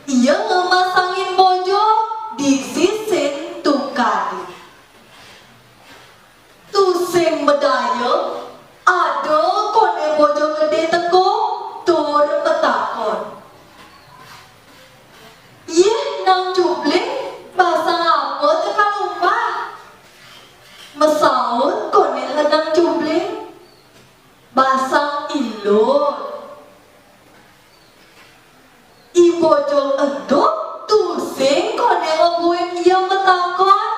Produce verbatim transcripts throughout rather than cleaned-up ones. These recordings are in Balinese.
Ia ngemasangin bojog di sisin tukadé. Tusing madaya, ada koné bojog gedé teka tur matakon. "Yih, Nang Jubling, basang apa teka lumah?" Masaut koné ha Nang Jubling, "Basang ilut." I bojog ento tusing koné ha buin ia matakon,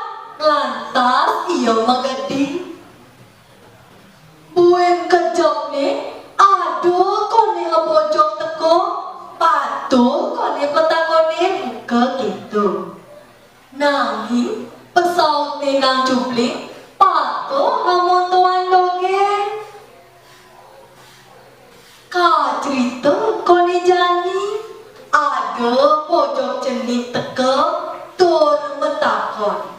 lantas ia mageding. Buin kejepné, ada koné ha bojog teka, patuh koné patakoné buka kéto. Nanging pasautné Nang Jubling patuh ha montoan dogéng. Kacrita koné jani, ada bojog cenik teka tur matakon.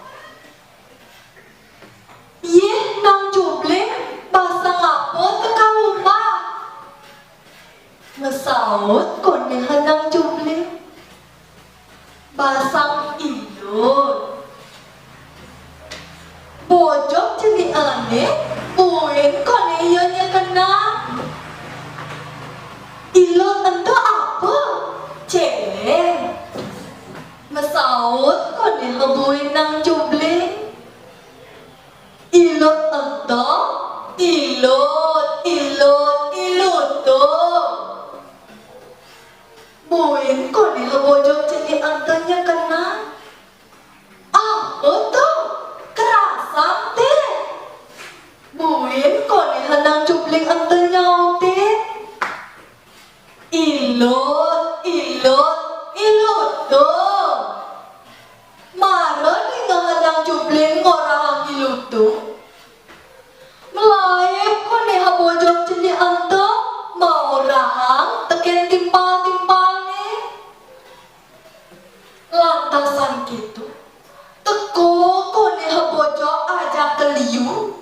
"Yih, Nang Jubling, basang apa teka lumah?" Masaut koné ha Nang Jubling, "Basang ilut." Bojog cenik ané, buin koné ia nyekenang. "Ilut ento apa?" "Céléng." Masaut koné ha buin Nang Jubling. "Ilut ento, ilut, ilut, ilutung." Buin koné ha bojog cenik ento nyekenang. "Apa to? Kerasam, Tit?" Buin koné ha Nang Jubling ento nyautin. "Ilut, ilut, ilutung." Mara dingeh ha Nang Jubling ngorahang ilutung, malaib koné ha bojog cenik ento maorahang tekén timpal-timpalné. Lantasan kéto, teka koné ha bojog ajaka liu,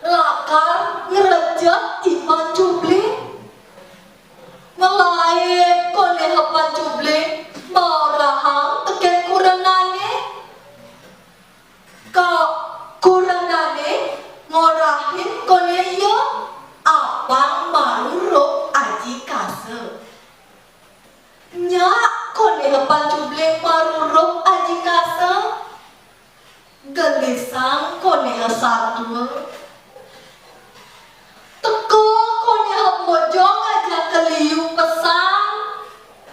lakar ngrejet I Pan Jubling. Malaib koné ha Pan Jubling maorahang tekén kurenané. Ka kurenané ngorahin koné ia apang marurup aji kasa. Nyak koné ha Pan Jubling marurup aji kasa. Gelisang koné ha satua. Teka koné ha bojog ajaka liu pesan.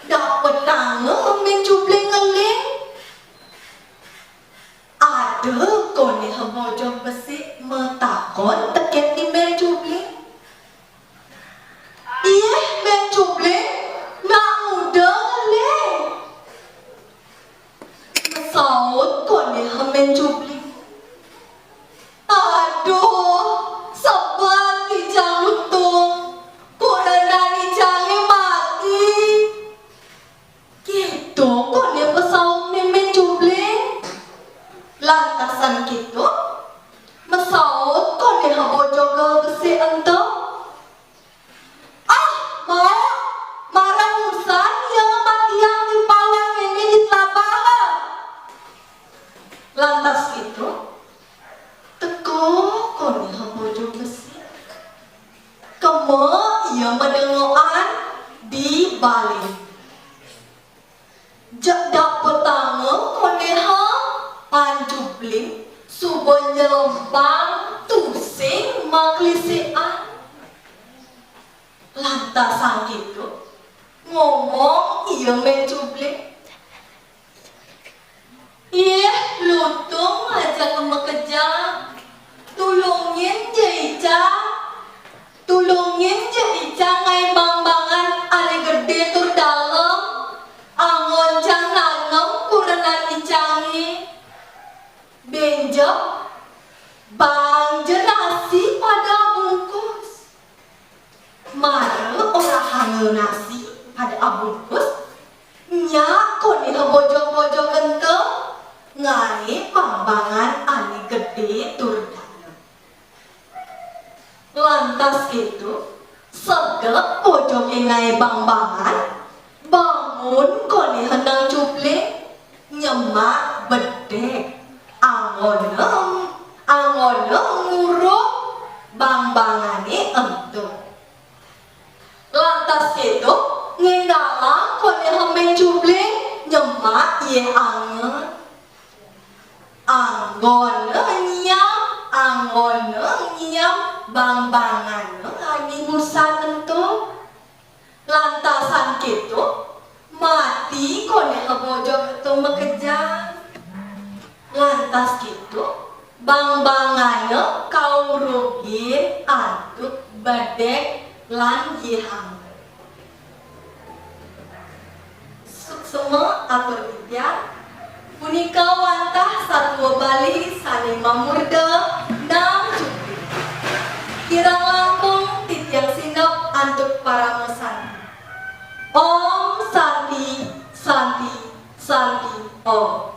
Dapetanga Mén Jubling ngeling. Ada koné ha bojog besik matakon tekén I Mén Jubling. "Ih, Mén Jubling, nak nguda ngeling?" Masaut koné ha Mén Jubling. "Aduh, sebet icang lutung. Kurenan icangé mati." Kéto koné pasautné Mén Jubling. Lantasan kéto, masaut koné ha bojog besik ento. "Ah, Mauk, mara usan ia ngamatiang timpalan mémé di telabaha." Lantas kéto, teka koné ha bojog besik. Kema ia madengoan di balé. Dapetanga koné ha Pan Jubling suba nyelempang tusing maklisikan. Lantasan kéto, ngomong ia Mén Jubling. "Ih, lutung ajaka makejang. Tulungin ja icang. Tulungin ja icang ngaé bangbangan ané gedé tur dalem. Anggon cang nanem kurenan icangé. Bén ja, bang ja nasi pada abungkus." Mara orahanga nasi pada abungkus, nyak koné ha bojog-bojog ento ngaé bangbangan ané gedé tur dalem. Lantas kéto, sedek bojogé ngaé bangbangan, bangun koné Nyemak bedék, anggona, anggona nguruk bangbangané ento. Lantas kéto, ngéndalang koné Hemé Cubling nyemak yé anggon. Anggona nyiam, anggona nyiam bangbangané ané busan ento. Lantasan kéto, mati koné bojog ento makejang. Lantas kéto, bangbangané kaurugin antuk bedék lan yé anggon. Suksma atur titiang, punika wantah satua Bali sané mamurda Nam Cubling. Kirang langkung titiang sineb antuk parama santi. Om Santi, Santi, Santi, Om.